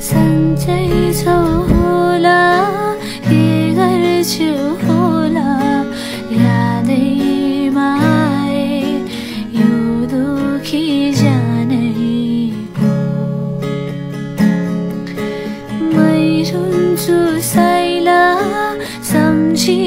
सन्चै छौ होला के गर्छु होला यादैमा आए यो दुखी जानेको मै रुन्छु साइला सम्झी